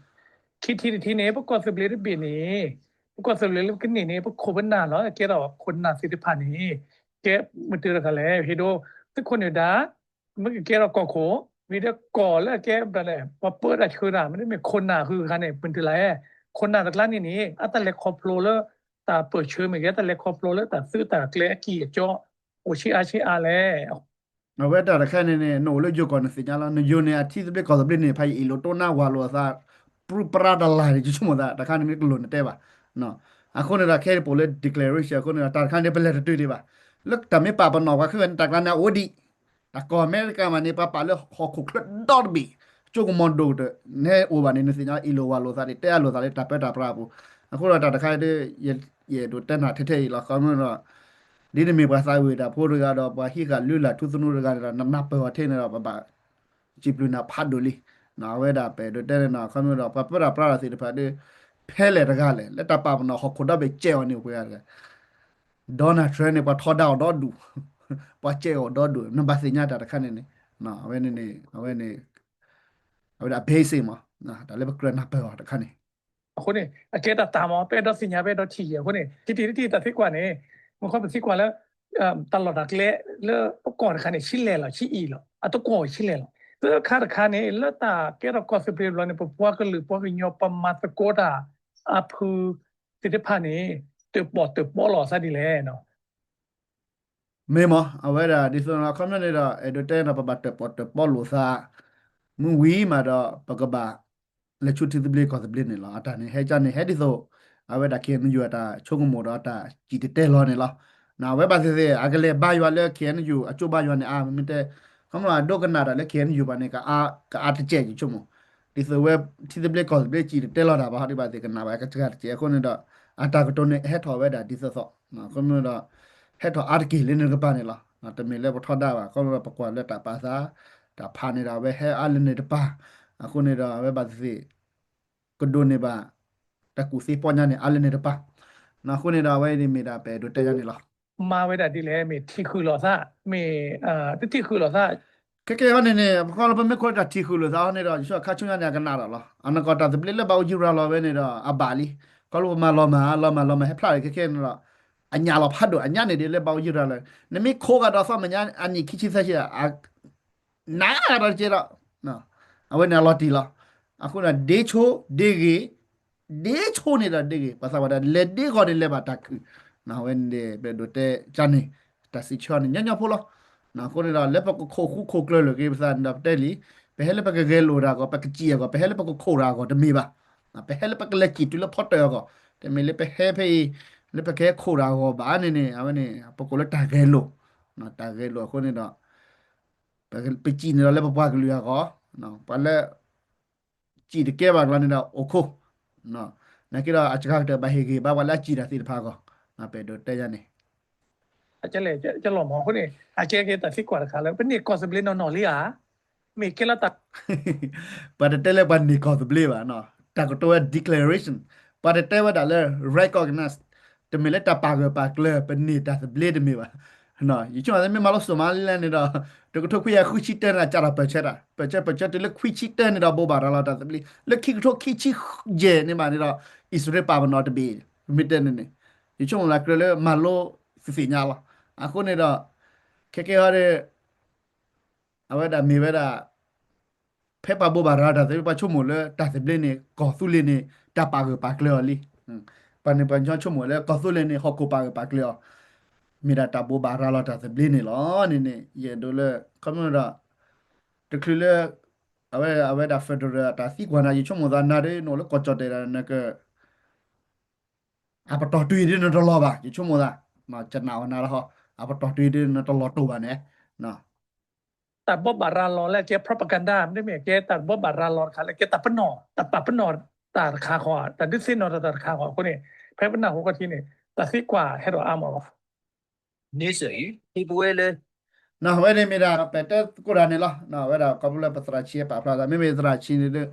ခံထံၣ်တထံၣ်န့ၣ် ပကီၢ်သဘျ့တဘ့ၣ်န့ၣ်, ပကီၢ်သဘျ့လၢပကန့ၢ်န့ၣ် ပခိၣ်ပနၢ်လီၤ, ကဲထီၣ်ခိၣ်နၢ်သ့ၣ်တဖၣ်န့ၣ် ကဲမ့ၢ်တၢ်တခါလဲၣ်, ဟ့ၣ်ဒိး သုးခိၣ်နၢ်ဒါ မ့ၢ်ကကဲထီၣ်ကီၢ်ခိၣ်, မ့ၢ်ဒီးကီၢ်လၢအကဲဘျီလဲၣ်, ပှၤပၢတၢ်ဆှၢတၢ် မ့တမ့ၢ်ခိၣ်နၢ်ဃုာ်တခါန့ၣ် မ့ၢ်တၢ်တခါလဲၣ်, ခိၣ်နၢ်တကျါန့ၣ်န့ၣ် အတၢ်လဲၤခီဖျိလၢ တၢ်ပၢၢ်ဆၢမ့ၢ်ဂ့ၤ, တၢ်လဲၤခီဖျိလၢတၢ်သုးတၢ်ကျဲအကံၢ်အကီ အိၣ်ဆံးအါဆံးအါလဲၣ်. အဝဲတၢ်တခါန့ၣ်န့ၣ် နအိၣ်လၢယိၤကီၢ်နသ့ၣ်ညါလီၤ, နယိၤန့ၣ် အထံသဘျ့ကီၢ်သဘျ့န့ၣ် ဖးယံာ်အ့ၣ်လိာ်တိၢ်နါဝၤလိာ်အသး ပြူပြါတလၢ်န့ၣ် ယဆိကမိၣ်သး တၢ်တခါန့ၣ်မ့ၢ်တလိၣ်နတဲဘၣ်. အဃိန့ၣ်ဒီး ခဲအံၤပအိၣ်လၢ declaration အဃိန့ၣ်ဒီး တၢ်တခါန့ၣ် ပလဲၤတတုၤဒံးဘၣ်. လၢတၢ်မ့ၢ်ပာ်ပနီၣ်ပှၤခဲဝဲန့ၣ် တၢ်ကျါန့ၣ်အိၣ်ဒံး, တၢ်ကီၢ်အမဲရကၤမးန့ၣ် ပှၤပာ်လၢဟီၣ်ခိၣ်ချၢဒီတဘ့ၣ်, ကၠိကမီၤဒိၣ်ကတၢၢ် နဟဲအိၣ်ဘၣ်န့ၣ် နသ့ၣ်ညါအံၤလိာ်ဝၤလိာ်သးန့ၣ် တဲအလိာ်သးလၢတၢ်ပၢတၢ်ပြးအပူၤ. အဃိဒီးတၢ်တခါဒီး ယအဲၣ်ဒိးတဲနၤထဲထဲအံၤလီၤ. ခီဖျိဒီး ဒ်နမ့ၢ်ပှၤသးဝံၣ်တၢ်ဖိတဂၤဒီး ပှၤဟံးဃာ်လုၢ်လၢ်ထူသနူတဂၤန့ၣ်ဒီး နနၢ်ပၢၢ်အီၤထဲန့ၣ်ဒီး ပဘၣ် စံးဘျုးနၤဖးဒိၣ်လံ. အဝဲဒၣ်ပအဲၣ်ဒိးတဲန့ၣ်ဒီး ခီဖျိဒီး ပှၤပၢတၢ်ပြးတၢ်သ့ၣ်တဖၣ်ဒီး ဖဲလဲၣ်တဂၤလဲၣ် လၢတၢ်ပာ်ပနီၣ်ဟီၣ်ခိၣ်ဒီဘ့ၣ်ကဲအီၤန့ၣ် ပှၤတဂၤတဂၤ Donald Trump န့ၣ် ပှၤထီဒါအီၤဒီဒူၣ်, ပှၤကဲအီၤဒီဒူၣ် နဘၣ်သ့ၣ်ညါတၢ်တခါန့ၣ်န့ၣ်, အဝဲန့ၣ်န့ၣ် အဝဲန့ၣ် အဝဲဒၣ် basic မး, တၢ်လၢပကြၢးနၢ်ပၢၢ်အီၤတခါန့ၣ် အဃိန့ၣ် အကဲတၢ်တၢ်မး ပအဲၣ်ဒိးသ့ၣ်ညါ ပအဲၣ်ဒိးထံၣ်ယဲၢ်အဃိန့ၣ် ထံထံၣ်တထံၣ်တၢ်သံကွၢ်န့ၣ် မ့ၢ်ခီပသံကွၢ်လၢ တၢ်လီၢ်တၢ်ကျဲ လၢပကီၢ်တခါန့ၣ် ဆံလဲၣ်လီၤ ဆံအံၤလီၤ အတကွီၢ်ဆံလဲၣ်လီၤ. လၢခါတခါန့ၣ် လၢတၢ်ကဲထီၣ်ကီၢ်သဘျ့ဘျီန့ၣ် ပပှၤကလုာ်ပှၤကညီ ပမၤသကိးတၢ် အဖုသ့ၣ်တဖၣ်န့ၣ် တၢၣ်ပီၣ်တၢၣ်ပီလိာ်သးဒ်လဲၣ် မ့ၢ်မး အဝဲဒၣ်ဒ်သိးအခီပညီန့ၣ်ဒီး အဲၣ်ဒိးတဲဒီး ပဘၣ်တၢၣ်ပီၣ်တၢၣ်ပီလိာ်သး မ့ၢ်ဝံၤမးဒီး ပကဘၣ်လဲၤဆူထံသဘျ့ကီၢ်သဘျ့န့ၣ်လီၤ. အတၢ်န့ၣ် ဟဲကန့ၣ် ဟဲဒ်သိး အဝဲဒၣ် ခ့ၣ်အဲၣ်ယူၣ် အတၢ်ဆိကမိၣ်ဒီးအတၢ်စံၣ်တဲၤတဲလီၤန့ၣ်လီၤ. အဝဲဘၣ်သ့ၣ်သ့ၣ် အကလဲၤဘါယွၤလၢ ခ့ၣ်အဲၣ်ယူၣ် အကၠိဘါယွၤန့ၣ် အါ မ့မ့ၢ်တဲ ခီဖျိအဒိကနၣ်တၢ်လၢ ခ့ၣ်အဲၣ်ယူၣ် ဘၣ်န့ၣ် ကအါတစဲးယဆိကမိၣ် ဒ်သိးဝဲ ထံသဘျ့ကီၢ်သဘျ့စံၣ်တဲၤတဲလီၤတၢ်ဘၣ် ဟီဒ်ဘၣ်သ့ၣ်ကနၣ်ဘၣ်ကစှၤတစဲးအဃိန့ၣ်ဒီး အတၢ်ကတိၤန့ၣ် ဟဲထီၣ်ဝဲဒၣ်ဒ်သိးသိး အဃိန့ၣ်ဒီး ဟဲထီၣ်အါတက့ၢ်လၢန့ၣ်တကပၤန့ၣ်လီၤ. တမ့ၢ်လၢပထီဒါဘၣ် ခီဖျိပကွၢ်လၢတၢ်ပာ်သး တၢ်ဖးန့ၣ်ဒီး အဝဲဟဲအါလၢန့ၣ်တပၤ အဃိန့ၣ်ဒီး အဝဲဘၣ်သ့ၣ်သ့ၣ် ကဒိးန့ၢ်ဘၣ် တၢ်ကူၣ်သ့ပီညါန့ၣ် အါလၢန့ၣ်တပၤ အဃိန့ၣ်ဒီး အဝဲန့ၣ်မ့ၢ်ဒၣ်ပအဲၣ်ဒိးတဲယါန့ၣ်လီၤ. မၤဝဲဒၣ်ဒ်လဲၣ် မ့ၢ်ထံၣ်ဃုာ်လိာ်သး မ့ၢ် တထံၣ်ဃုာ်လိာ်သး ခဲကဲဟီန့ၣ်န့ၣ် ပခီလၢပမ့ၢ်ခိးတၢ်ထံၣ်ဃုာ်လိာ်သးဟီန့ၣ်ဒီး ယဆိခါဆူညါန့ၣ် အကနၣ်ဒီးလီၤ. အနီၢ်ကီၢ်တၢ်သဘျ့လၢဘၣ်အိၣ်ယံၤရၤလီၤဝဲန့ၣ်ဒီး အဘၣ်လံ. ခီလၢပမၤလီၤမၢ် လီၤမၢ်လီၤမၢ် ဟဲဖျါလၢခဲခဲန့ၣ်ဒီး အညၣ်လီၤဖးဒိၣ် အညၣ်န့ၣ်ဒ်လၢဘၣ်အိၣ်ယံၤရၤလီၤ နမ့ၢ်ခိးကဒီးသီၣ်မဲာ်ညါ အနံၣ်ခံဆံသၢဆံ နးဒီးတက့ၢ်ဒီး အဝဲန့ၣ်အလီၤတံၢ်လီၤ. အဃိန့ၣ် ဒ့ဆိဒ့ဂ့ၤ ဒ့ဆိန့ၣ်ဒီးဒ့ဂ့ၤ ပှၤသးဝဲဒၣ် လဲၤဒ့ဂီၤန့ၣ်လဲၤဘၣ်တၢ်ခုၣ် အဝဲန့ၣ်ပအဲၣ်ဒိးတဲကန့ၣ် တၢ်စံးဆၢန့ၣ်ညီညီဖိလီၤ. အဃိန့ၣ်ဒီး လၢပကခိးဃူခိးကျၢၤလိာ်က့ၤပသးန့ၣ်ဒီး ပတဲလံ ပဟဲလၢပကဂဲၤလိာ်တၢ်အဂီၢ် ပကစံၣ်အဂီၢ် ပဟဲလၢပကခိးတၢ်အဂီၢ်တမ့ၢ်ဘၣ်. ပဟဲလၢပကလဲၤစံၣ်တုၤလၢဖီတၢၣ်အဂီၢ် တမ့ၢ်လၢပဟဲဖဲအံၤ လၢပကဟဲခိးတၢ်အဂီၢ်ဘၣ်န့ၣ်န့ၣ် အဝဲန့ၣ် ပကိးလၢတၢ်ဂဲၤလိာ် တၢ်ဂဲၤလိာ်အဃိန့ၣ်ဒီး ပစံၣ်န့ၣ်ဒီးလၢပပှၤကလုာ်အဂီၢ် ပှၤလၢ စံၣ်တကဲဘၣ်ကျါန့ၣ်ဒီးအိၣ်ခိၣ် နာ်က့ဒီးအစှၤကတၢၢ်ဘၣ်ဟ့ၣ်ဂံၢ်ဘါပှၤလၢအစံၣ်တၢ်သ့ၣ်တဖၣ်အဂီၢ် ပအဲၣ်ဒိးတဲယါန့ၣ် ကလီၤမီၤအဃိန့ၣ် အကဲက့ၤတၢ်သံကွၢ်တခါလၢ ပန့ၢ်ကီၢ်သဘျ့နီၢ်နီၢ်လံဧါ မ့ၢ်ကဲလီၤတၢ် ပှၤတတဲလၢပှၤန့ၢ်ကီၢ်သဘျ့ဘၣ် တၢ်ကတိၤဝဲ declaration ပှၤတတဲဝဲဒၣ်လၢ recognize တမ့ၢ်လၢတၢ်ပာ်ဂၢၢ်ပာ်ကျၢၤ ပန့ၢ်တၢ်သဘျ့တမ့ၢ်ဘၣ် ယဆိကမိၣ်မ့ၢ်မၤလိ Somaliland န့ၣ်ဒီး တကထိခွံကယၤဃုဆံတၢန့ၣ် စးထီၣ်ပၢၢ်ဆၢတၢ် ပၢၢ်ဆၢ ပၢၢ်ဆၢတုၤလၢခွံဆံတၢန့ၣ်ဒီး ဘိးဘၣ်ရၤလီၤတၢ်သဘျ့ လၢခံကထိခံဆံယဲၢ်န့ၣ်ဘၣ်န့ၣ်ဒီး အံၣ်စရ့လးပာ်ပနီၣ်တဘ့ၣ် မ့ၢ်တဲန့ၣ်န့ၣ် ယဆိကမိၣ်လၢကြၢးလၢမၤလိသ့ၣ်ညါလီၤ. အဃိန့ၣ်ဒီး ခဲကဲဟီဒီး အဝဲဒၣ်မ့ၢ်ဝဲဒၣ် ဖဲပှၤဘိးဘၣ်ရၤတၢ်သဘျ့ ပှၤဆိကမိၣ်လၢတၢ်သဘျ့န့ၣ် ကီၢ်သူလ့ၤန့ၣ် တၢ်ပာ်ဂၢၢ်ပာ်ကျၢၤအီၤလံ. ပှၤန့ၣ်ပှၤကညီဆိကမိၣ်လၢကီၢ်သူလ့ၤန့ၣ် ဟီၣ်ခိၣ်ပာ်ဂၢၢ်ပာ်ကျၢၤအီၤ မ့ၢ်ဒၣ်တၢ်ဘိးဘၣ်ရၤလီၤတၢ်သဘျ့န့ၣ်လီၤန့ၣ်န့ၣ် ယအဲၣ်ဒိးလၢ ခီဖျိဒီး တချုးလၢ အဝဲ အဝဲဒၣ် federal အတၢ်သံကွၢ်နၤ ယဆိကမိၣ်သးနၤဒ်နအိၣ်လၢကီၢ်ကၠီၣ်တဲာ်ဒီး နက အပတီၢ်တွံၤဒ်နတလီၤဘၣ် ယဆိကမိၣ်သး ကနၣ်အီၤနၤလီၤဟီ အပတီၢ်တွံၤဒ်နတလီၤတိာ်ဘၣ်န့ၣ် တၢ်ဘိးဘၣ်ရၤလီၤလၢအကဲ propaganda မ့တမ့ၢ်ကဲတၢ်ဘိးဘၣ်ရၤလီၤတခါလၢကဲတၢ်ပနီၣ် တၢ်ပာ်ပနီၣ်တၢ်တခါဃီ တၢ်ဒုးသ့ၣ်နီၣ်တၢ်တခါဃီအဃိန့ၣ် ဖဲပနၢ်ဟူခီၣ်ထံးန့ၣ် တၢ်သံကွၢ်ဟဲထီၣ်အါမးလီၤ. န့ၣ်စၢၤအံၤ ဟံးပဝဲလၢ ဝဲန့ၣ်မ့ၢ်ဒၣ် ပတဲသကိးတၢ်န့ၣ်လီၤ. အဝဲဒၣ်ခီဖျိလၢပသရၣ်ဆံးပာ်ဖျါသး မ့မ့ၢ်သရၣ်ဆံးန့ၣ်ဒီး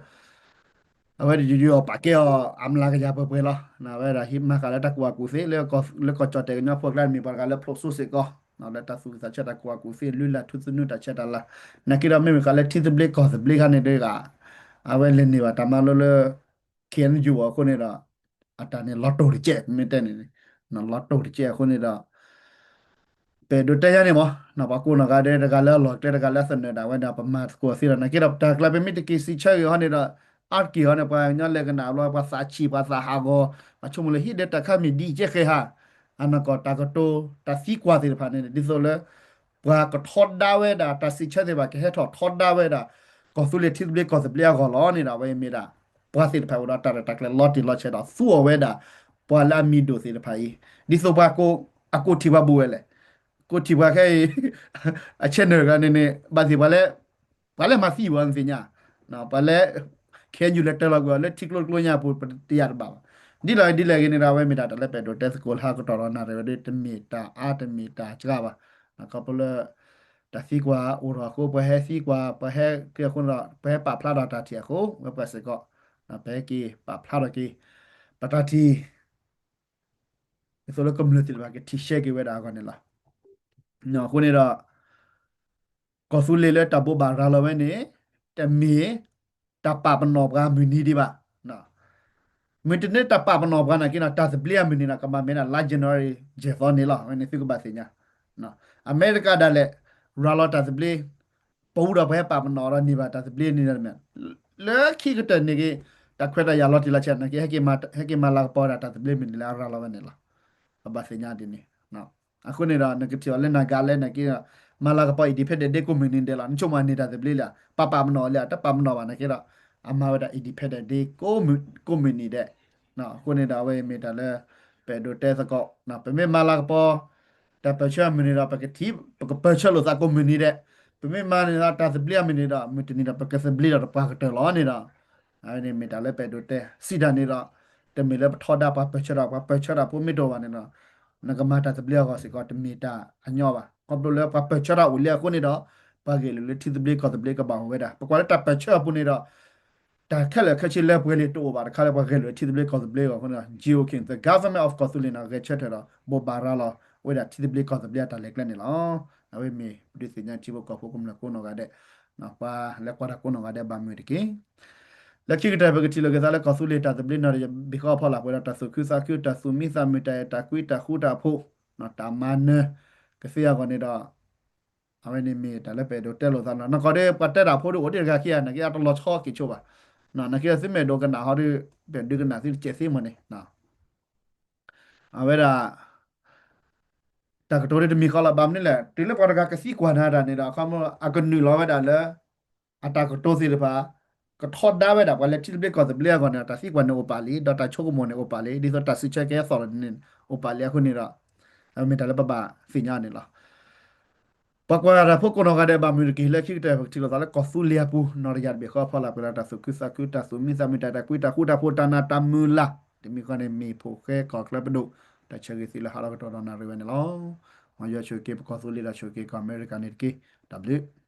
အဝဲဒၣ်ယိယိအီၤပာ်ကဲအီၤ အမျးကယၤပှဲၤပှဲၤလီၤ. အဝဲဒၣ်ဟံးမၤဃာ်လၢတၢ်ကူၣ်ဘၣ်ကူၣ်သ့ လၢကီၢ်ကၠီၣ်တဲာ်ကညီဖိအကျါန့ၣ် မ့ၢ်ပှၤတဂၤလၢဖျိးစိစ့ၢ်ကီး လၢတၢ်သူၣ်ဝံၣ်သးဆၢတၢ်ကူၣ်ဘၣ်ကူၣ်သ့ လုၢ်လၢ်ထူသနူတၢ်ဆဲးတၢ်လၤ နာ်က့ဒီးမ့မ့ၢ်ဃာ်လၢထံသဘျ့ကီၢ်သဘျ့ခါန့ၣ်ဒီး အဝဲလဲၤန့ၢ်ဘၣ်တၢ်မၤလိလၢ ခ့ၣ်အဲၣ်ယူၣ် အဃိန့ၣ်ဒီး အတၢ်န့ၣ်လီၤတိၢ်တကဲး မ့ၢ်တဲန့ၣ် လီၤတိၢ်တကဲးအဃိန့ၣ်ဒီး ပအဲၣ်ဒိးတဲယါန့ၣ်မး ပှၤကိးနီၢ်ဂၤဒဲး တဂၤလၢအလီၢ်ကျဲ တဂၤလၢအသနၢၣ်ဒၣ်ဝဲဒၣ် ပမၤသကိးသ့ဒီး နာ်က့ဒီး တၢ်ကျါပမ့ၢ်တက့ၤစံးဆၢဂ့ၤဟီန့ၣ်ဒီး အါတက့ၢ်ဟီန့ၣ် ပှၤကညီလဲၤကနၣ်ဘျီ ပှၤသးဆံး ပှၤသးဟးဂီၤ ပှၤဆိကမိၣ်လၢဟံၣ်ဒဲးတၢ်ခါမ့ၢ်ဒ်ကဲဃဲၤဟး အနီၢ်ကီၢ်တၢ်ကတိၤ တၢ်သံကွၢ်သ့ၣ်တဖၣ်န့ၣ် ဒ်သိးလၢ ပှၤကထီဒါဝဲဒၣ် တၢ်စံးဆၢသ့ၣ်တဖၣ် ကဟဲထီၣ်ထီဒါဝဲဒၣ် ကီၢ်သူလ့ၤထံသဘျ့ကီၢ်သဘျ့အဂီၢ်လီၤန့ၣ်ဒီး အဝဲမ့ၢ်ဒၣ် ပှၤသ့ၣ်တဖၣ်အိၣ်ဒီးတၢ်ရဲၣ်တၢ်ကျဲၤလီၤတံၢ်လီၤဆဲးဒီး သူအီၤဝဲဒၣ် ပှၤလၢအမံၤဒိၣ်သ့ၣ်တဖၣ်အံၤ ဒ်သိးပှၤကိး အကိးထံၣ်ပှၤဘူးဝဲလဲၣ်, ကိးထံၣ်ပှၤခဲအံၤ အ channel ဂၤန့ၣ်န့ၣ် ဘၣ်သ့ၣ်ပှၤလၢ ပှၤလၢမၤသံဝဲနသ့ၣ်ညါ, ပှၤလၢ ခဲယူၤလဲၤတၢ်လီၤကွံာ်အီၤလၢထံကျိတကျိညါအပူၤ ပတယာ်တဘၣ်ဘၣ်. ဒ်လဲၣ်ဒ်လဲၣ်ဂ့ၤန့ၣ်ဒီး အဝဲမ့ၢ်တၢ်တၢ်လၢပအဲၣ်ဒိးတဲသကိးလၢဟးကတီၢ်ဒီးနၣ်ရံၣ်ဝဲဒၣ် တမ့ၢ်တၢ်အါတမ့ၢ်တၢ်စှၤဘၣ်. ခီဖျိလၢ တၢ်သံကွၢ်အိၣ်ထီၣ်အဃိ ပှၤဟဲသံကွၢ် ပှၤဟဲက့ၤအဃိန့ၣ်ဒီး ပဟဲပာ်ဖျါဒီးတၢ်ထံၣ်အဃိ ဝဲပှၤစ့ၢ်ကီး ပဟဲက့ၤပာ်ဖျါထီၣ်က့ၤ ပတၢ်ထံၣ် ဒ်သိးလၢကမျၢၢ်သ့ၣ်တဖၣ်ကထံၣ်ရှဲက့ၤဝဲဒၣ်အဂီၢ်န့ၣ်လီၤ. အဃိန့ၣ်ဒီး ကီၢ်သူလ့ၤလၢတၢ်ဘိးဘၣ်ရၤလီၤဝဲန့ၣ် တမ့ၢ် တၢ်ပာ်ပနီၣ်ပှၤမုၢ်နံၤဒံးဘၣ်. မ့ၢ်တမ့ၢ်တၢ်ပာ်ပနီၣ်ပှၤနာ်က့ဒီး တၢ်သဘျ့အမုၢ်နံၤန့ၣ် ကဘၣ်မ့ၢ်ဒၣ်လါ January ယဲၢ်သီန့ၣ်လီၤ. အဝဲန့ၣ်သုကဘၣ်သ့ၣ်ညါ. အမဲရကၤဒၣ်လဲာ် ရၤလီၤတၢ်သဘျ့ ပူၤဒီးပှၤဟဲပာ်ပနီၣ်ဒီးန့ၢ်ဘၣ်တၢ်သဘျ့န့ၣ်ဒီး လၢခံကတၢၢ်န့ၣ်က့ၤ တၢ်ခွဲးတၢ်ယာ်လီၤတံၢ်လီၤဆဲးနာ်က့ ဟဲက့ၤမၤလၤကပီၤဝဲဒၣ်တၢ်သဘျ့မုၢ်နံၤလၢအရၤလီၤဝဲန့ၣ်လီၤ. ပဘၣ်သ့ၣ်ညါဒ်န့ၣ်. အဃိန့ၣ်ဒီး နကထံၣ်အီၤလၢနၤဂၤလဲၣ်နာ်က့ မၤလၤကပီၤ Independence Day ကိးမုၢ်နံၤဒဲးလီၤ. နဆိကမိၣ်န့ၢ်တၢ်သဘျ့လံဧါ, ပာ်ပာ်ပနီၣ်လံဧါ, တပာ်ပနီၣ်ဘၣ်နာ်က့ဒီး အမၤဝဲဒၣ် Independence Day ကိးမုၢ်နံၤဒဲး. အဃိန့ၣ်ဒီး အဝဲအံၤမ့ၢ်တၢ်လၢ ပအဲၣ်ဒိးတဲသကိး, ပမ့ၢ်မၤလၤကပီၤ တၢ်ပၢၢ်ဆၢအမုၢ်နံၤဒီး ပကထံၣ် ပကပၢၢ်ဆၢလိာ်သးကိးမုၢ်နံၤဒဲး, ပမ့ၢ်မၤန့ၣ်ဒီးတၢ်သဘျ့အမုၢ်နံၤဒီး မုၢ်တနံၤဒီး ပကသဘျ့ဒီးပှၤကတၢၢ်လီၤန့ၣ်ဒီး အဝဲန့ၣ်မ့ၢ်တၢ်လၢပအဲၣ်ဒိးတဲ စံးတၢ်န့ၣ်ဒီး တမ့ၢ်လၢပထီဒါပှၤပၢၢ်ဆၢတၢ် ပှၤပၢၢ်ဆၢတၢ်ဖိမ့ၢ်တအိၣ်ဘၣ်န့ၣ်ဒီး နကမၤတၢ်သဘျ့အဂီၢ်စ့ၢ်ကီး တမ့ၢ်တၢ်အညီဘၣ်. ခီဖျိလၢပှၤပၢၢ်ဆၢတၢ်အိၣ်လံအဃိန့ၣ်ဒီး ပှၤဂဲၤလိာ်လၢထံသဘျ့ကီၢ်သဘျ့ကဘၣ်အိၣ်ဝဲဒၣ်. ပကွၢ်လၢတၢ်ပၢၢ်ဆၢအပူၤန့ၣ်ဒီး တၢ်ခဲလၢာ်ခဲဆ့လၢပှဲၤလံတအိၣ်ဘၣ်တခါလၢပှၤဂဲၤလိာ်လၢထံသဘျ့ကီၢ်သဘျ့အဂီၢ်အဃိန့ၣ်ဒီး G O K, the government of ကီၢ်သူလ့ၤန့ၣ် ဂဲၤဆၢထၢၣ်ဒီး ဘိးဘၣ်ရၤလီၤဝဲဒၣ်ထံသဘျ့ကီၢ်သဘျ့အတၢ်လဲၤကျဲန့ၣ်လီၤ. အဝဲမ့ၢ်ပဒုးသ့ၣ်ညါထံဖိကီၢ်ဖိကမျၢၢ်ကိးနီၢ်ဂၤဒဲး, ပှၤလၢကွၢ်တၢ်ကိးနီၢ်ဂၤဒဲးဘၣ်မုာ်တက့ၢ်. လၢခံကတၢၢ်ပကထံၣ်လိာ်က့ၤသးလၢကီၢ်သူလ့ၤတၢ်သဘျ့နီၣ်တယၢ်ဘ့ၣ်ဃီအဖီလာ် ပှဲၤဒီးတၢ်သူၣ်ခုသးခု တၢ်သူၣ်မံသးမုာ် တၢ်အဲၣ်တၢ်ကွံ တၢ်ဃူတၢ်ဖိး တၢ်မၤနၢၤကသ့အဂီၢ်န့ၣ်ဒီး အဝဲန့ၣ်မ့ၢ်တၢ်လၢပအဲၣ်ဒိးတဲလိာ်သးလီၤ. နီၢ်ကီၢ်ဒီး ပှၤတဲတၢ်ဖိဒ်အိၣ်ဒံးတဂၤခံဂၤနာ်က့ အတလီၤဆီက့ၤဆိဘၣ်. နာ်က့သုမ့ၢ်ဒိကနၣ်ဟီဒီး ပဒုးကနၣ်သုတစဲးသ့မ့ၢ်န့ၣ် အဝဲဒၣ် တၢ်ကတိၤဒ်တမံၤဃီလီၤ. ဘၣ်မနုၤလဲၣ် တုၤလၢပှၤတဂၤကသံကွၢ်နၤတၢ်န့ၣ်ဒီး အခီပညီ အကနုာ်လီၤဝဲဒၣ်လၢ အတၢ်ကတိၤသ့ၣ်တဖၣ် ကထီဒါဝဲဒၣ်ပှၤလၢထံသဘျ့ကီၢ်သဘျ့အဂီၢ်န့ၣ်ဒီး တၢ်သံကွၢ်န့ၣ်အိၣ်ပာ်လံ ဒီးတၢ်ဆိကမိၣ်န့ၣ်အိၣ်ပာ်လံ ဒ်သိးတၢ်စံးဆၢကဲသီၣ်လီၤန့ၣ် အိၣ်ပာ်လံအဃိန့ၣ်ဒီး အဝဲမ့ၢ်တၢ်လၢပဘၣ်သ့ၣ်ညါန့ၣ်လီၤ. ပှၤကွၢ်တၢ်ဖိကိးနီၢ်ဂၤဒဲးဘၣ်မုာ်တက့ၢ်. လၢခံကတၢၢ်ပကထံၣ်လိာ်သးလၢကီၢ်သူလ့ၤအပူၤ နီၣ်တယၢ်တဘ့ၣ်ဃီအဖီလာ် ပှဲၤဒီးတၢ်သူၣ်ခုသးခု တၢ်သူၣ်မံသးမုာ် တၢ်အဲၣ်တၢ်ကွံ တၢ်ဃူတၢ်ဖိး တၢ်နးတၢ်မုာ်လၤ တမံၤဃီန့ၣ် မ့ၢ်ဖိဃဲကီၢ်ချၢပဒိၣ် တၢ်ဆၢဂ့ၤသုလၢဟးထီၣ်ကတီၢ်ဒီးနၣ်ရံၣ်ဝဲန့ၣ်လီၤ. မ်ယွၤဆိၣ်ဂ့ၤက့ၤပကီၢ်သူလ့ၤဒီးဆိၣ်ဂ့ၤက့ၤကီၢ်အမဲရကၤန့ၣ်တက့ၢ်. တၢ်ဘျုး